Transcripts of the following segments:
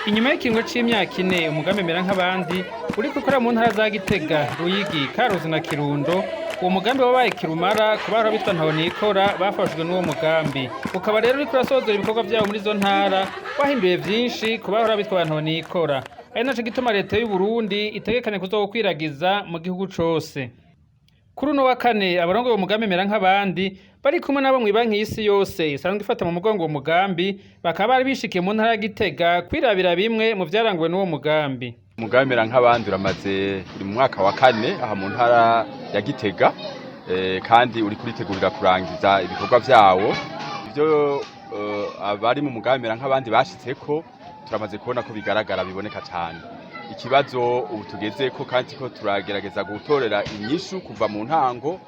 Inyuma y'ikiringo c'imyaka 4 umugambi Mera nk'abandi uriko ukora mu ntara za Gitega, Ruyigi, Karusi na Kirundo, uwo mugambi wabaye kirumara ku bahora bitwa ntahonikora bafashwe n'uwo mugambi. Ukaba rero uriko urasozera ibikorwa vyabo muri izo ntara, wahinduye vyinshi ku bahora bitwa ntahonikora. Ari naco gituma leta y'u Burundi itegekanya kuzokwiragiza mu gihugu cose. Kuri uno wa kane, abarongoye umugambi Mera nk'abandi bari kumwe nabo mw'ibanki y'isi yose isanzwe ifata mu mugongo uwo mugambi, bakaba bari bishikiye mu ntara ya Gitega kwirabira bimwe mu vyaranguwe n'uwo mugambi. Umugambi Mera nk'abandi uramaze, uri mu mwaka wa kane aha mu ntara ya Gitega, kandi uri kuritegurira kurangiza ibikorwa vyawo. Ivyo abari mu mugambi Mera nk'abandi bashitseko turamaze kubona ko bigaragara, biboneka cane. Ikibazo ubu tugezeko kandi ko turagerageza gutorera inyishu kuva mu ntango,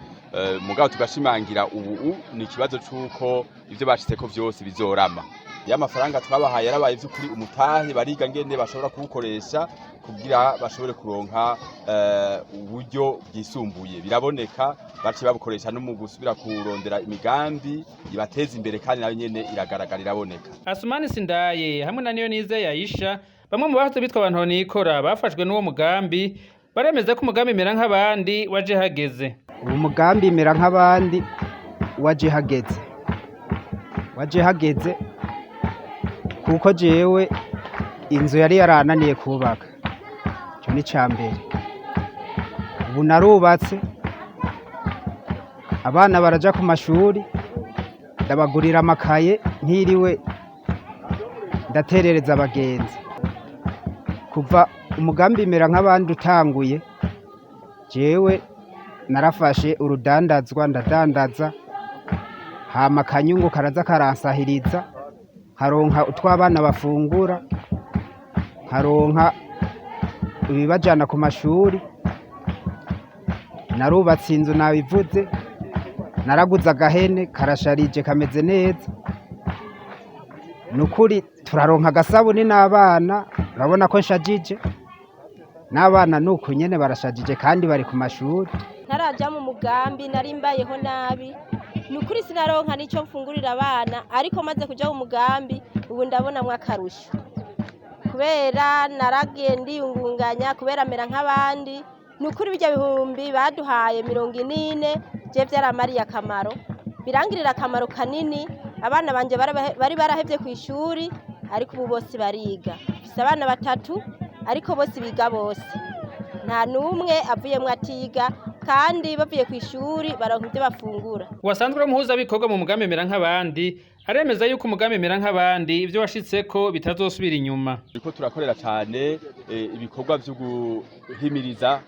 mugabo tugashimangira ubu, ni ikibazo c'uko ivyo bashitseko vyose bizorama. Ya mafaranga twabahaye yarabaye vy'ukuri umutahe, bariga ngene bashobora kuwukoresha kugira bashobore kuronka uburyo bwisumbuye. Biraboneka, baciye babukoresha no mu gusubira kurondera imigambi ibateza imbere, kandi nayo nyene iragaragara, iraboneka. Asumani Sindaye hamwe na Niyonize Yayisha, bamwe mu bahoze bitwa abantu nikora bafashwe n'uwo mugambi, baremeza ko umugambi Mera nk'abandi waje hageze. Uwo mugambi Mera nk'abandi waje hageze, waje hageze kuko jewe inzu yari yarananiye kubaka, ico ni ica mbere. Ubu narubatse, abana baraja ku mashuri, ndabagurira amakaye ntiriwe ndaterereza abagenzi. Kuva umugambi Mera nk'abandi utanguye, jewe narafashe urudandazwa, ndadandaza, hama akanyungu karaza karansahiriza, nkaronka utw'abana bafungura, nkaronka ibibajana ku mashuri. Narubatse inzu, nabivuze, naraguze agahene karasharije kameze neza. Nukuri turaronka agasabuni n'abana, urabona ko nshajije, n'abana nuko nyene barashajije kandi bari ku mashuri. Ntaraja mu mugambi nari mbayeho nabi, ni ukuri sinaronka n'icyo mfungurira abana, ariko maze kuja mu mugambi ubu ndabonamwo akarusho, kubera naragiye ndiyungunganya kubera mera nk'abandi. Ni ukuri birya bihumbi baduhaye 40 je vyaramariye akamaro, birangirira akamaro kanini. Abana banje bari barahevye kw'ishuri, ariko ubu bose bariga. Mfise abana batatu, ariko bose biga, bose nta n'umwe avuyemwo atiga, kandi bavuye kw'ishuri baronka ivyo bafungura. Uwasanzwe ari umuhuzabikorwa mu mugambi Mera nk'abandi aremeza yuko umugambi Mera nk'abandi ivyo washitseko bitazosubira inyuma. Turiko turakorera cane ibikorwa vyo guhimiriza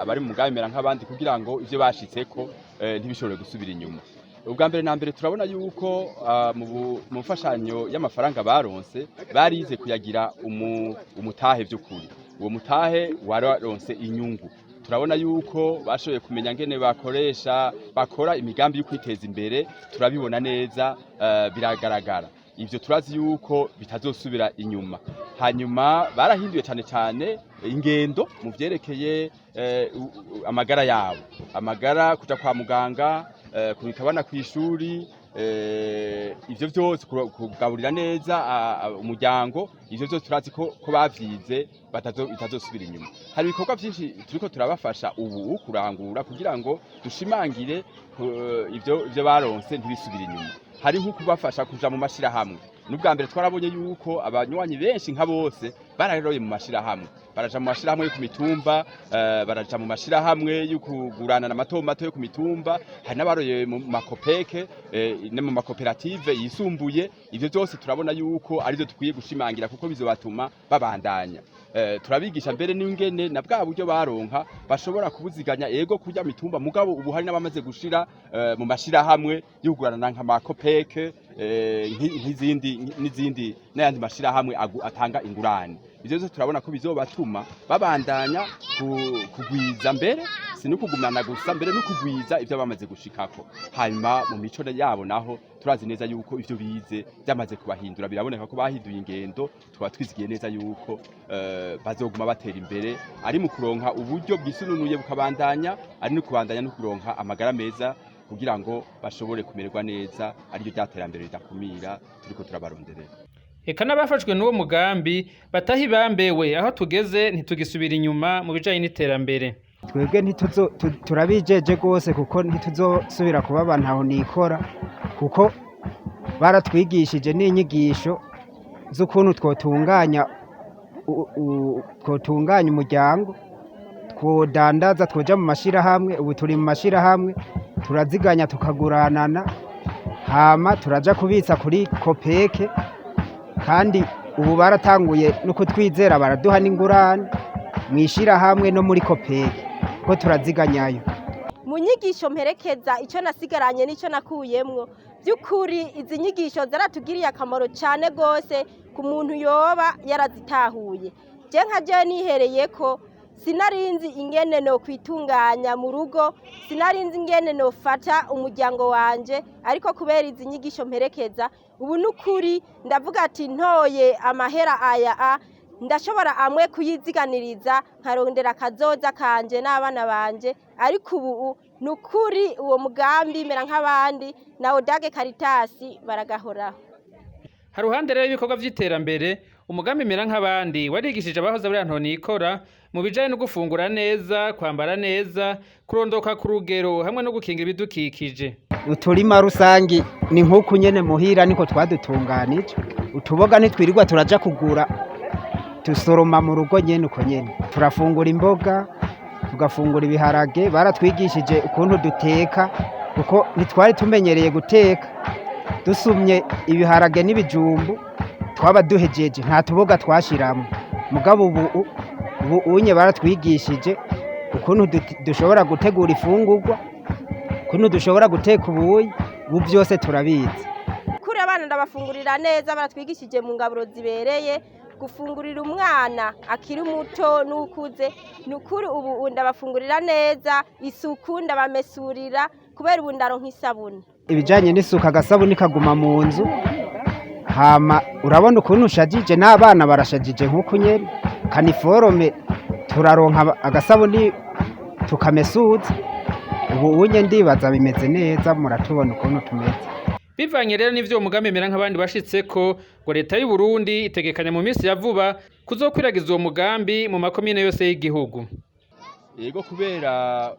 abari mu mugambi Mera nk'abandi kugira ngo ivyo bashitseko ntibishobore gusubira inyuma. Ubwa mbere na mbere, turabona yuko mu mfashanyo y'amafaranga baronse barize kuyagira umutahe vy'ukuri. Uwo mutahe wararonse inyungu. Turabona yuko bashoboye kumenya ngene bakoresha, bakora imigambi yo kwiteza imbere, turabibona neza, biragaragara. Ivyo turazi yuko bitazosubira inyuma. Hanyuma barahinduye cane cane ingendo mu vyerekeye amagara yabo, amagara, kuja kwa muganga, kurungika abana kw'ishuri, ivyo vyose, kugaburira neza umuryango, ivyo vyose turazi ko bavyize bitazosubira inyuma. Hari ibikorwa vyinshi turiko turabafasha ubu kurangura kugira ngo dushimangire ivyo baronse ntibisubire inyuma. Hari nko kubafasha kuja mu mashirahamwe. N'ubwa mbere twarabonye yuko abanywanyi benshi nka bose bararoye mu mashirahamwe, baraja mu mashirahamwe yo ku mitumba, baraja mu mashirahamwe yo kuguranana mato mato yo ku mitumba, hari n'abaroye mu makopeke no mu makoperative yisumbuye. Ivyo vyose turabona yuko arivyo dukwiye gushimangira kuko bizobatuma babandanya. Turabigisha mbere n'ingene na bwa buryo baronka bashobora kubuziganya, ego kurya mitumba, mugabo ubu hari n'abamaze gushira mu mashirahamwe yo kuguranana nk'amakopeke, nk'izindi n'izindi n'ayandi mashirahamwe atanga ingurane. Ivyo vyose turabona ko bizobatuma babandanya kugwiza, mbere si no kugumana gusa, mbere no kugwiza ivyo bamaze gushikako. Hanyuma mu mico yabo naho turazi neza yuko ivyo bize byamaze kubahindura, biraboneka ko bahinduye ingendo. Tukaba twizigiye neza yuko bazoguma batera imbere, ari mu kuronka uburyo bwisununuye bukabandanya, ari no kubandanya no kuronka amagara meza kugira ngo bashobore kumererwa neza, ariryo rya terambere ridakumira turiko turabaronderera. Eka n'abafashwe n'uwo mugambi bataha ibambewe, aho tugeze ntitugisubira inyuma mu bijanye n'iterambere. Twebwe turabijeje rwose, kuko ntituzosubira kuba abantu aho nikora, kuko baratwigishije n'inyigisho z'ukuntu twotunganya umuryango, twodandaza, twoja mu mashirahamwe. Ubu turi mu mashirahamwe, turaziganya, tukaguranana, hama turaja kubitsa kuri COOPEC. Kandi ubu baratanguye no kutwizera, baraduha n'ingurane mu ishirahamwe no muri COOPEC, ko turaziganyayo. Mu nyigisho mperekeza, icyo nasigaranye n'icyo nakuyemwo, by'ukuri izi nyigisho zaratugiriye akamaro cyane rwose ku muntu yoba yarazitahuye. Je nka je nihereye ko sinarinzi ingene no kwitunganya mu rugo, sinarinzi ingene nofata umuryango wanje, ariko kubera izi nyigisho mperekeza, ubu n'ukuri ndavuga ati ntoye amahera aya a ndashobora amwe kuyiziganiriza, nkarondera akazoza kanje n'abana banje. Ariko ubu ni ukuri uwo mugambi mera nk'abandi na ODAG, Caritas baragahoraho. Haruhande rero y'ibikorwa vy'iterambere, umugambi mera nk'abandi warigishije abahoze bari ntahonikora mu bijanye no gufungura neza, kwambara neza, kurondoka ku rugero hamwe no gukinga ibidukikije. Uturima rusangi ni nk'uku nyene muhira niko twadutunganije. Utuboga ntitwirirwa turaja kugura, dusoroma mu rugo nyene uko nyene. Turafungura imboga, tugafungura ibiharage. Baratwigishije ukuntu duteka, kuko ntitwari tumenyereye guteka. Dusumye ibiharage n'ibijumbu twaba duhejeje, nta tuboga twashiramwo. Mugabo ubu unye baratwigishije ukuntu dushobora gutegura ifungurwa, ukuntu dushobora guteka ubuyi. Ubu byose turabizi. Kuri abana ndabafungurira neza, baratwigishije mu ngaburo zibereye gufungurira umwana akiri muto n'ukuze. Ni ukuri ubu ndabafungurira neza, isuku ndabamesurira, kubera ubu ndaronka isabune. Ibijanye n'isuku, agasabuni kaguma mu nzu. Hama urabona ukuntu ushajije, n'abana barashajije nk'uku nyene. Kaniforome turaronka agasabuni tukamesuza. Ubu unye ndibaza bimeze neza, muratubona ukuntu tumeze. Bivanye rero n'ivyo uwo mugambi mera nk'abandi bashitseko, ngo leta y'u Burundi itegekanya mu minsi ya vuba kuzokwiragiza uwo mugambi mu makomine yose y'igihugu. Yego, kubera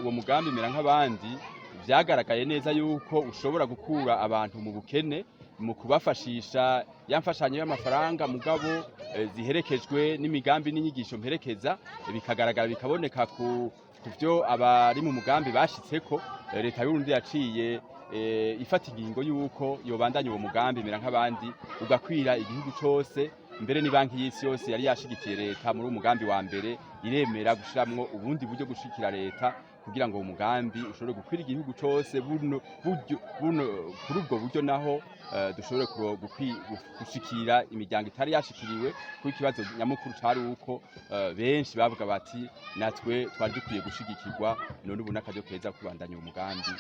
uwo mugambi mera nk'abandi vyagaragaye neza yuko ushobora gukura abantu mu bukene mu kubafashisha ya mfashanyo y'amafaranga, mugabo ziherekejwe n'imigambi n'inyigisho mperekeza, bikagaragara, bikaboneka ku vyo abari mu mugambi bashitseko, leta y'Uburundi yaciye ifata ingingo yuko yobandanya uwo mugambi mera nk'abandi ugakwira igihugu cose. Mbere ni Banki y'Isi Yose yari yashigikiye leta muri uwo mugambi wa mbere, iremera gushiramwo ubundi buryo gushikira leta kugira ngo uwo mugambi ushobore gukwira igihugu cose. Buno buryo, buno kuri ubwo buryo naho dushobore gushikira imiryango itari yashikiriwe, kuko ikibazo nyamukuru cari uko benshi bavuga bati natwe twari dukwiye gushigikirwa. None ubu n'akaryo keza kubandanya uwo mugambi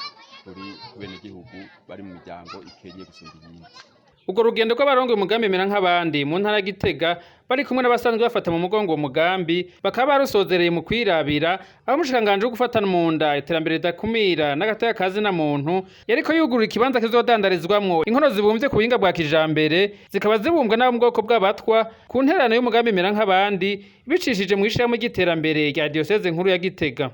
kuri benegihugu bari mu miryango ikenye gusumba iyindi. Urwo rugendo rw'abarongoye umugambi mera nk'abandi mu ntara ya Gitega, bari kumwe n'abasanzwe bafata mu mugongo uwo mugambi, bakaba barusozereye mu kwirabira aho umushikiranganji wo gufatana mu nda, iterambere ridakumira n'agateka ka zina muntu yariko yugurura ikibanza kizodandarizwamwo inkono zibumvye ku buhinga bwa kijambere, zikaba zibumbwa n'abo mu bwoko bw'abatwa ku ntererano y'umugambi mera nk'abandi, bicishije mw'ishirahamwe ry'iterambere rya diyoseze nkuru ya Gitega.